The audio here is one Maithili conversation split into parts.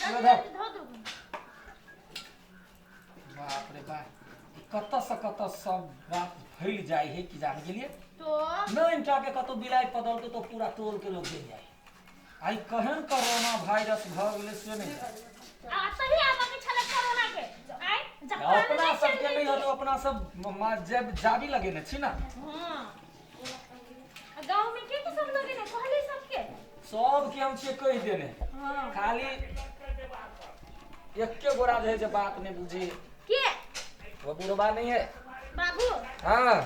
धो। धो दो। बाप रे बाप, ई कतऽ से कतऽ सब बात फैल जाइ है कि जान गेलियै। तो नहि टाके कतौ बिलाइ पदलकै तऽ पूरा टोल के लोग गेल जाइ। आइ केहन कोरोना वायरस भऽ गेलै से नहि जानि। आ तही आबऽ के छलै कोरोना के आइ जखन अपना सबके नहि होतो, अपना सब जब जाबी लगेने छी ना। हां, आ गांव में के के सब लगेने कहली सबके? सबके हम छियै कहि देने। हां। खाली एक्के गोरा जे है जे बात नहीं बुझे। के? वो बुढ़वा नहीं है बाबू। हाँ।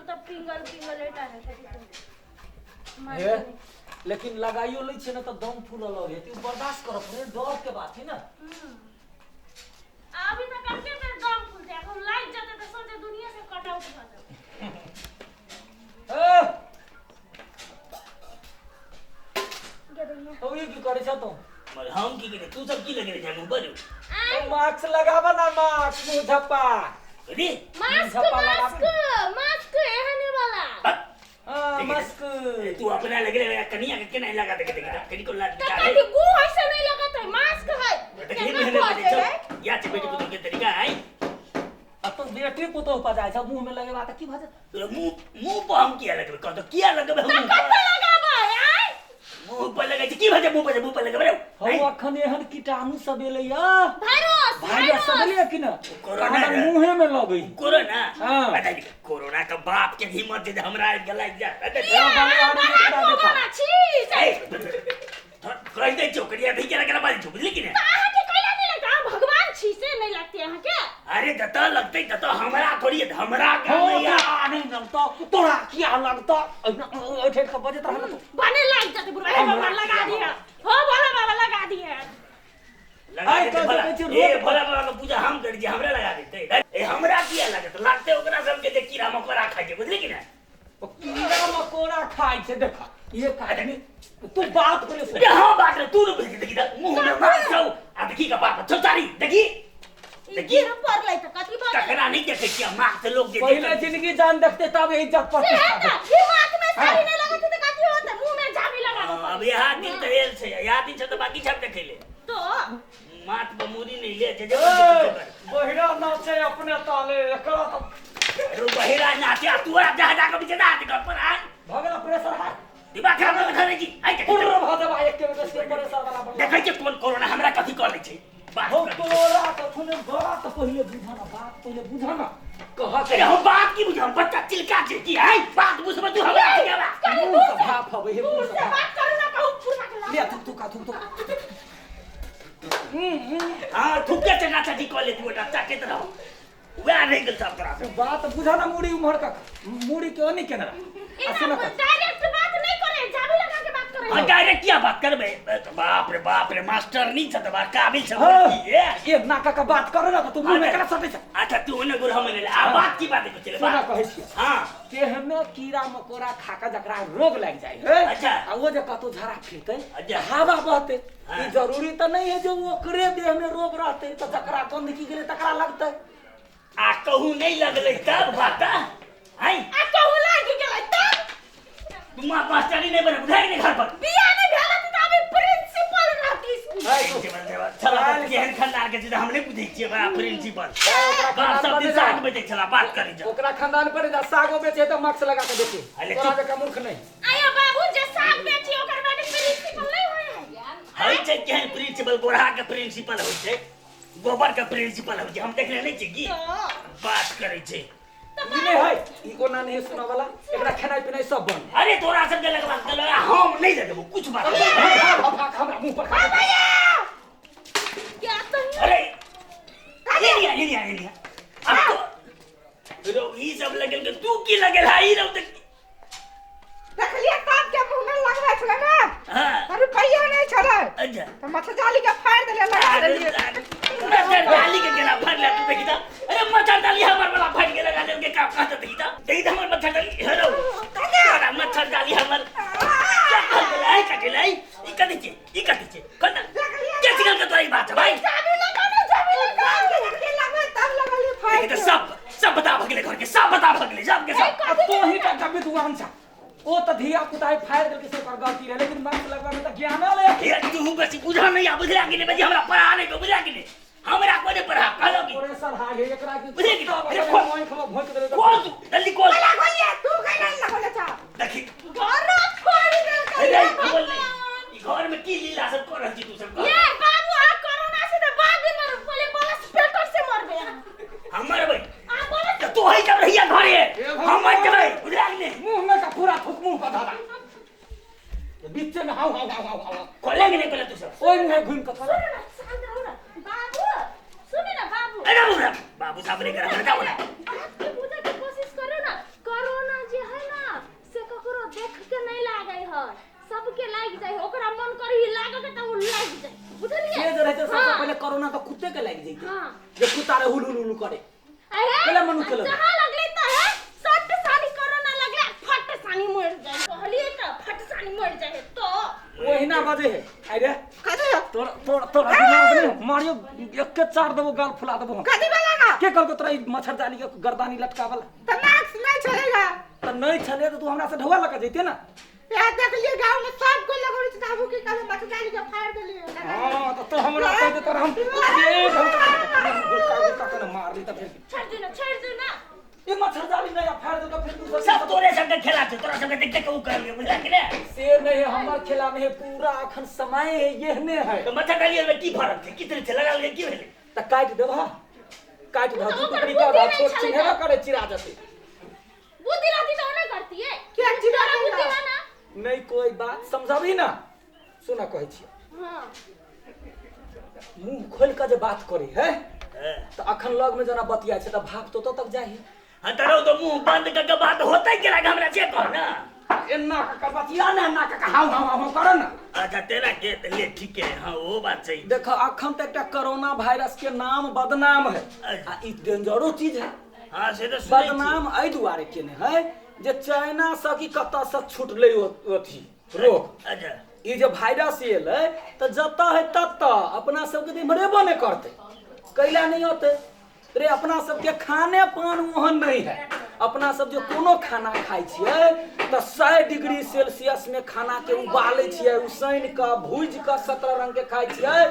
तो पिंगल पिंगल एटा है कथी तो हे, लेकिन लगाइयो लै छै ने तऽ दम फूलऽ लगे, तऽ बर्दाश्त करऽ पड़े, डर के बात है ना। अभी तक करके पे दम फूल जाए, हम लाइट जाते तो सोचे दुनिया से कट आउट हो जाए। ए गे। तो ई की करै छ तू? मगर हम की करे, तू सब की लगेने छै मुँह पर? तो मास्क लगाबा ना, मास्क, मुंह झप्पा। अरे मास्क झप्पा लगाबे। मास्क मास्क एहने वाला। हाँ, मास्क। तू अपना लगले रहे, कनिया के केना लगा दे के देखी कनी को लगा। तो कथी गु ऐसे नहीं लगत है, मास्क है। देखी केना मेहनत कहते करे है? छौ या छै बेटी पुतोह के तरीका है। आ तो बेटी पुतोह पर जाइ छ, मुंह में लगेबा तऽ की भऽ जेतै? तोरा मुंह मुंह पर हम किया लगबे कह तो, किया लगबे हम तो मुंह कत्ते पर? लगाबै आइ? मुंह पर लगै छै की भऽ मुंह पर, मुंह पर लगबे रे? हौ, अखन एहन कीटाणु सब एलैया, वायरस। वायरस सब एलैया कि न। कोरोना हमरा रे। मुंहे में लगै। कोरोना। हाँ। पता नहीं कोरोना का बाप के हिम्मत जे हमरा आबि गेलै जा। किया बड़ा कोरोना छी से? कहि दै छियौ करिया भी केना केना बाजै छौ, बुझली कि ने? तो अहाँ के कैला नहीं लगता? अहाँ भगवान छी से नहीं लगते अहाँ के? अरे जतऽ लगतै ततऽ, हमरा थोड़ी हमरा हौ, गाम में या तोरा नहि लगतौ? तोरा किया लगतौ? एहिना ऐठि कऽ बजैत रहल तू। बने लाग जाते बुढ़वा। हे भगवान, लगा दिया हो, भोला बाबा लगा दिए। लगा आइ देतै कह भोला। सकै छी ए रोड। भोला बाबा के पूजा हम करै छी, हमरा लगा देतै? ए हमरा किया लागत? लागतै ओकरा सबके जे कीड़ा मकोड़ा खाइ छै, बुझली कि ने? ओ कीड़ा मकोड़ा खाइ छै, देख एक आदमी तू बात पहिले सुन। अरे हाँ, बात रे तू न बुझी। देखी त मुंह में मास्क छौ आ देखी का बात छौ सारी देखी। ई गिर पड़लै तऽ कथी भऽ गेलै? तकरा नहीं देखै छियै मास्क लोग जे पहिले देखै। जिंदगी जान देखते तब इज्जत से प्रतिष्ठा है देखते। तऽ दिमाग में साड़ी नहीं लगत तऽ कथी होतै? मुंह में झाड़ी लगाबऽ हाँ, अब पड़तै। यहाँ दिन तऽ एल छै, यहाँ दिन छै तऽ बाकी सब देखै ले। तो माथ पर मूड़ी नहीं ले छै जे ए, बहिरा नाचे अपने ताले, एकरा तऽ रो बहिरा नाचे आ तोरा जा जा के पीछे नाच घर पर आ। भऽ गेल प्रेशर हाई। दिमाग खराब कर खरे जी आइ देख। पुर्र भऽ जेबा एके बेर से प्रेशर वाला बन। देखै छै कोन कोरोना हमरा कथी कऽ लै छै बात हौ कर। तोरा कथु ने, बात पहिले बुझा ना, बात पहिले बुझा ना कह। अरे हम बात की बुझम, बच्चा चिलका छै की आइ बात बुझब तू हमरा सिखेबा? मुंह से भाप हबै हे, मुंह दूर से से भाप। बात करू ना, कहू पुरना के ले थुक थुक थुक थुक। हां, थुके छै नाचा जी कऽ ले तू ओटा चाटैत रहो, वएह रहि गेल सब तोरा तू बात बुझा ना, मुड़ी उम्हर का मुड़ी के ओनी केना आ सुन इना डायरेक्ट बात नहीं करे, झाड़ी लगा के बात करे। हां, डायरेक्ट किया बात करबे? बाप रे बाप रे, मास्टर नहीं छ त बा काबिल छ। हाँ। की ए एक नाका का बात करे ना तऽ तू मुंह में केना सटै छ? अच्छा तू ओने गुर हम ले आ, बात की बात है चले। सुना, बात कहै छियै। हां। केहनो कीड़ा मकोड़ा खा के जकरा रोग लागि जाइ है। अच्छा। आ ओ जे कतौ झड़ा फिरतै, अच्छा। हवा बहतै। हाँ। ई जरूरी तऽ नहीं है जे ओकरे देह में रोग रहतै, तऽ जकरा गंदगी गेलै तकरा लगतै। आ कहू नहीं लगलै तब बात आई। आ कहू लागि गेलै तब? तू मां मास्टरी नहीं बने, बुझाई नहीं घर पर। बियाह नहीं भेल त अभी प्रिंसिपल रहती स्कूल। छला केहन खानदान के छै हम नहीं बुझै छियै बड़ा प्रिंसिपल बाप सब दिन साग बेचै छला, बात करै जा। ओकरा खानदान पर जा, सागो बेचे तऽ मास्क लगा के बेचे। अरे तोरा चुप। जकाँ मूर्ख नहीं। आया बाबू, जे साग बेची ओकर बेटी प्रिंसिपल नहीं होय है? होइ छै केहन प्रिंसिपल, गोढ़ा के प्रिंसिपल होइ छै, गोबर के प्रिंसिपल होइ छै, हम देखने नहीं छियै की तो बात करै छै। ई नहीं है, ई कोना नहीं सुनऽ वाला, एकरा खेनाइ पिनाइ सब बंद। अरे तोरा सबके लगवा लगा, हम नहीं लगबो कुछ बात नहीं। हमरा मुंह पर खा। क्या तो अरे ये लिया, ये लिया, ये लिया। अब तो रो ई सब लगल के तू की लगल है ई रो देख। देखलियै ताप के मुँह में लगबै छलै ने। हां। तऽ रुपैआ नहि छलै। अच्छा। तऽ मच्छरजाली के फाड़ि देलियै, लगा अरे देलियै। मच्छरदानी के केना फाड़ि तू देखी त, अरे मच्छरदानी हमर वाला फाड़ि के लगा देलके का कहत देखी त, देखी त हमर मच्छरदानी। हेलो, तोरा मच्छरदानी हमर क्या कर देलै कटेलै? ई कथी छै, ई कथी छै? कोना के सिखल के तोरा ई बात भाई? चाबी लगा ने, चाबी लगा लगबै तब लगलियै फाड़ि देखी त के। सब सब बता भगले, घर के सब बता भगले, सब के सब। आ तोही टा विद्वान छ। ओ त धिया पुता है फाड़ देलकै से ओकर गलती रहे, लेकिन मास्क लगबा में त ज्ञान ले। हे तू बेसी बुझा नहीं आ, बुझला कि नहीं बजी हमरा पढ़ा नहीं को, बुझला कि नहीं हमरा को नहीं पढ़ा कहलो कि तोरे सर हाय है एकरा के बुझे कि कुत्ता अरे बकरे खोल। मोहि खमा भोंक देले त खोल तू जल्दी खोल। लगोलिए तू कहीं नहीं लगोले छा देखी घर खोल देलकै अरे खोल नहीं, ई घर में की लीला सब कर रहल छी तू सब? ये बाबू आ कोरोना से त बाद में मरब, पहले बलस पेपर से मरबे अहाँ। हम मरबै? आ बलस त तू है जब रहिया घरे हम मर जेबै, बुझला कि नहीं? मुंह में का पूरा थूक मुंह पर धरा बीचे में हाउ हाउ हाउ हाउ हाउ। खोले कि नहीं खोले तू सब? ओइ मुंहे घुमि क सुन ना, शांत रहो ना बाबू, सुन ना बाबू। अरे बाबू साहब, बाबू साहब नहीं करा जाओ ना। बात के बुझे के कोशिश करो ना, कोरोना जे है ना से ककरो देख के नहीं लागे है, सबके लाग जाए, ओकरा मन करी लागे के त उ लाग जाए, बुझलिए? से जे रहते सबसे हाँ। पहले कोरोना तो कुत्ते के लागि जैते। हाँ। जे कुत्ता रे हुल हुल हुल करे। अरे पहले मनुष्य लगे। जहाँ लगले त है सट सानी कोरोना लगले फट सानी मर जाए, कहलिए त फट सानी मर जाए तो ओहिना बजे है। अरे कथी तोर तोर तोर दिमाग नहीं मारियो, एक के चार देबो गाल फुला देबो हम। कथी वाला ना? के कहलको तोरा ई मच्छर जाली के गर्दानी लटकावल? त मास्क नहीं छलेगा। त नहीं छले त तू हमरा से ढोआ लगा जैते ना। यार देखलिए गांव में सब कोई लगोले छे, बाबू की कहले मच्छर जाली के फाड़ देलिए। हां त तो हमरा कहते तोरा हम एक घंटा गुटका गुटका के मार ली त फिर छोड़ दे ना, छोड़ दे ना। ई मच्छर जाली नहीं फाड़ दे त फिर तू सब तोरे सब के खेला छे, तोरा सब के देख देख के उ कर बुझला कि नहीं? से नहीं हमर खेला में पूरा अखन समय है येहने है। तो मच्छर जाली में की फर्क छै? कितने छै लगा के की भेलै? त काट देबा, काट दह तो दू ओकर टुकड़ी कर बुद्धि दह, नहीं छोट छलै चिन्हेबा ना। करे चिरा जते। बुद्धि रहती तो ना करती है। क्या चिरा तोरा बुद्धि देगा? है ना? नहीं कोई बात समझाबी ना, सुना कहै छी। हां मुंह खोल के जे बात करे है त अखन लग में जना बतिया छै त भाप तो तक जाही। हां तरो तो मुंह बंद कर के बात होतै के लागे हमरा से कह ना। एन्ना का बतिया ना, एन्ना का हाउ हाउ हाउ कर ना। अच्छा तेरा के त ले ठीक है, हां वो बात सही। देख अखन त एकटा कोरोना वायरस के नाम बदनाम है आ ई डेंजरो चीज है। हां से त सुनै छी। बदनाम एहि दुआरे केने है जे चाइना से की कतऽ से छूटलै अथी रोग। अच्छा ई जे वायरस एलै त जतऽ है ततऽ अपना सबके तऽ इम्हरेबो नहि करतै, कैला नहीं होतै रे। अपना सबके खाने पान ओहन नहीं है। अपना सब जे कोनो खाना खाइ छियै तऽ 100 डिग्री सेल्सियस में खाना के उबालै छियै, उसैन कऽ भूजि कऽ 17 रंग के खाइ छियै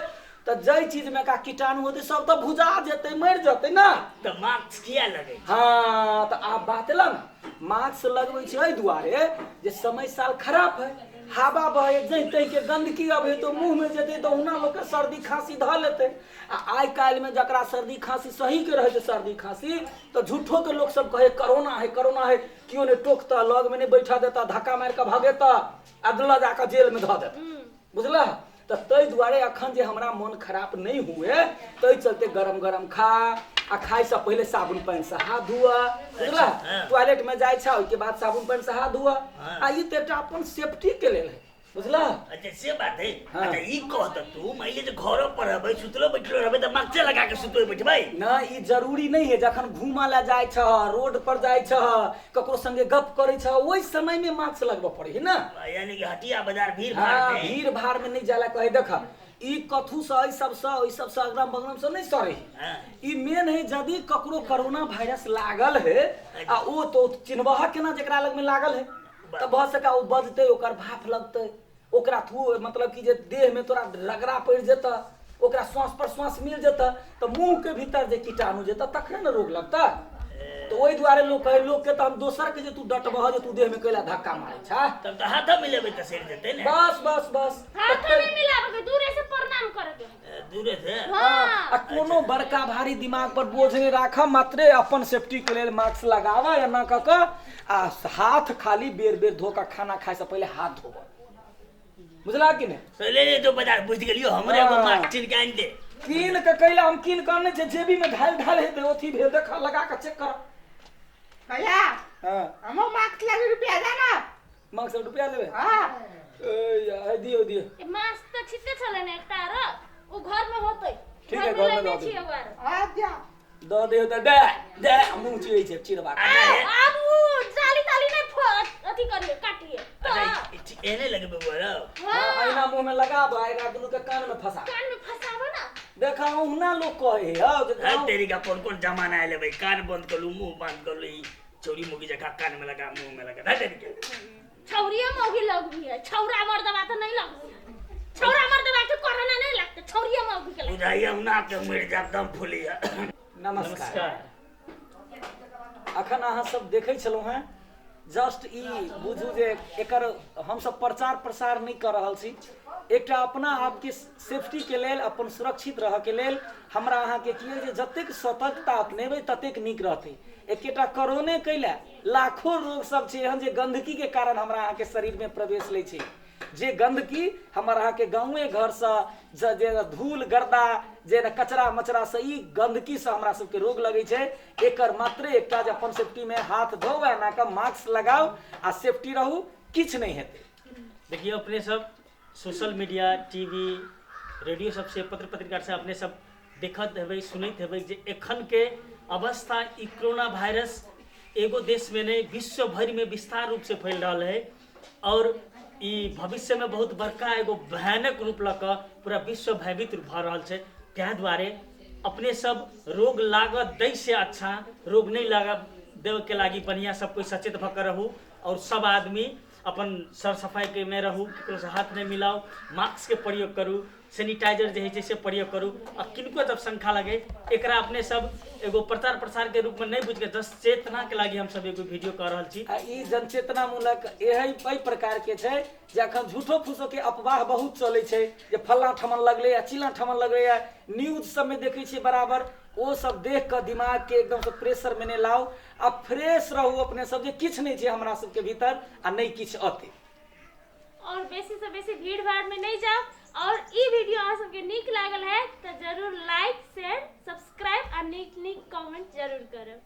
तऽ जाहि चीज में का कीटाणु होतै सब तऽ भुजा जेतै, मरि जेतै ना। त मास्क किया लगै? हाँ तऽ आब बात एला ना, मास्क लगबै छै एहि दुआरे जे समय साल खराब है, हवा बहे जहि तहि के गंदगी अबे तो मुंह में जेतै तऽ ओहुना लोक के सर्दी खांसी धऽ लेतै। आ आइ काल्हि में जकरा सर्दी खांसी सही के रहै छै सर्दी खांसी तऽ झूठो के लोक सब कहै कोरोना है कोरोना है, केओ नहि टोकता, लग में नहि बैठा देता, धक्का मारि कऽ भगेता आ लऽ जाकऽ जेल में धऽ देता, बुझलह? तऽ ताहि दुआरे अखन जे हमरा मन खराब नहीं हुए ताहि चलते गरम गरम खा आ खाइ से पहिले साबुन पानि से हाथ धुआ, बुझलह? टॉयलेट में जाइ छह ओहिके बाद साबुन पानि से हाथ धुआ। आ ई तऽ एकटा अपन सेफ्टी के लेल है, बुझलह? अच्छा से बात है। हाँ। अच्छा ई कह त तू मान ले जे घरो पर रहबै सुतलो बैठलो रहबै त मास्क लगा के सुतबै बैठबै ना? ई जरूरी नहीं है। जखन घूमऽ ला जाइ छह, रोड पर जाइ छह, ककरो संगे गप करै छह, ओहि समय में मास्क लगबऽ पड़ै है ना। यानी कि हटिया बाजार भीड़ भाड़ हाँ में। भीड़ भाड़ में नहीं जाला कहे। देख ई कथू से एहि सबसँ ओहि सबसँ अगरम बगरम से नहीं सरे। हाँ। ई मेन है यदि ककरो कोरोना वायरस लागल है आ ओ तो चिन्हबह केना जेकरा लग में लागल है, तऽ भऽ सका ओ बजतै, ओकर भाफ लगतै, ओकरा थू मतलब कि जे देह में तोरा रगड़ा पड़ि जेतऽ, ओकरा श्वास पर श्वास मिल जेतऽ तऽ मुँह के भीतर जे कीटाणु जेतऽ तखने ने रोग लगतै। तऽ ओहि दुआरे लोक कहै लोक के तऽ हम दोसर के जे तू डटबह जे तू देह में कैला धक्का मारै छह, तब त हाथ मिलेबै त सड़ जेतै ने। बस बस बस हाथ नहीं मिलाबे के, दूरे से प्रणाम करे के। दूरे से। हां आ कोनो बड़का भारी दिमाग पर बोझ नहीं राख, मात्रे अपन सेफ्टी के लेल मास्क लगावा या ना कऽ कऽ आ हाथ खाली बेर बेर धो कऽ खाना खाय से पहिले हाथ धोबऽ, बुझला कि नहीं? से ले ले तो बाजार बुझ गेलियो, हमरे एगो हाँ। मास्क चिन के आनि दे। कीन के कैला हम कीन के आनै छै, जेबी में ढाल ढाल हेतै ओथी भेल देख लगा के चेक कर। भैया हां हमो मास्क लगे रुपया दे ना। मास्क रुपया लेबै? हां ए यार दियो दियो। ए मास्क त छिते छलै ने एकटा आर, उ घर में होतै। ठीक है, घर में लेने दऽ छियै देबै। एगो आर। आ जा दऽ दियो तऽ दे दे मुँह चिरै छै चिरबा। आब उ जाली ताली नहीं अथी करिए काटिए। अच्छा एने लगबे बरो। हां आईना मुँह में लगाब, आईना दुनू के कान में फंसा। कान में फंसाबो ना। देखा ओहुना लोग कहे हौ जे हर तेरी का कौन कौन जमाना आयल भाई, कान बंद कर लू मुंह बंद कर लू, ई चोरी मुगी जका कान में लगा मुंह में लगा। हर तेरी के छौरिये मौगी लगबी है, छौरा मर्दबा तऽ नहि लगबी है। छौरा मर्दबा के कोरोना नहि लगतै, छौरिये मौगी के लगतै। बुझाइया उना के मरि जाब दम फुलिया। नमस्कार। अखन अहाँ सब देखै छलहुँ हेँ, जस्ट ई बुझू जे एकर हमसब प्रचार प्रसार नहि कऽ रहल छी। एकटा अपना आपके सेफ्टीके लेल, अपन सुरक्षित रहऽके लेल हमरा अहाँके की अइ जे जतेक सतर्कता अपनेबै ततेक नीक रहतै। एकेटा कोरोने कैला लाखो रोग सब छै एहन जे गन्दगीके कारण हमरा अहाँके शरीरमे प्रवेश लै छै। जे गन्दगी हमर अहाँके गाँवे घरसँ जे धूल गर्दा जे कचरा मचरासँ ई गन्दगीसँ हमरा सबके रोग लगै छै। एकर मात्रे एकटा जे अपन सेफ्टीमे हाथ धोउ आ एना कऽ मास्क लगाउ आ सेफ्टी रहू, किछु नहि हेतै। देखियौ अपने सब सोशल मीडिया, टीवी, रेडियो सबसे, पत्र पत्रिका से अपने सब देखत हेबै, सुनैत हेबै जे एखन के अवस्था ई कोरोना वायरस एगो देश में नहीं विश्व भरि में विस्तार रूप से फैल रहल है और ई भविष्य में बहुत बड़का एगो भयानक रूप लऽ कऽ पूरा विश्व भयभीत भऽ रहल छै। ताहि दुआरे अपने सब रोग लागत दै से अच्छा रोग नहीं लागत देवे के लागी बढ़िया सब कोई सचेत भऽ कऽ रहू और सब आदमी अपन सर सफाई के में रहू, केकरो से हाथ नहीं मिलाओ, मास्क के प्रयोग करू, सैनिटाइजर जे होइ छै से प्रयोग करू आ किनको जब शंका लगे एकरा अपने सब एगो प्रचार प्रसार के रूप में नहीं बुझ के जस्ट चेतना के लागी हम सब एगो वीडियो कर रहल छी। आ ई जनचेतनामूलक एहि प्रकार के छै जे अखन झूठो फूसो के अफवाह बहुत चलै छै जे फल्लाँ ठमन लगलै या चिल्लाँ ठमन लगलै या न्यूज सबमे देखै छियै बराबर, ओ सब देख कऽ दिमाग के एकदम से प्रेशर में नहि लाउ आ फ्रेश रहू अपने सब जे किछु नहि छै हमरा सबके भीतर आ नहि किछु अतै। और बेसी से बेसी भीड़ भाड़ में नहीं जाओ। और ई वीडियो अहाँ सबके नीक लागल है तो जरूर लाइक, शेयर, सब्सक्राइब आ नीक नीक कमेंट जरूर करब।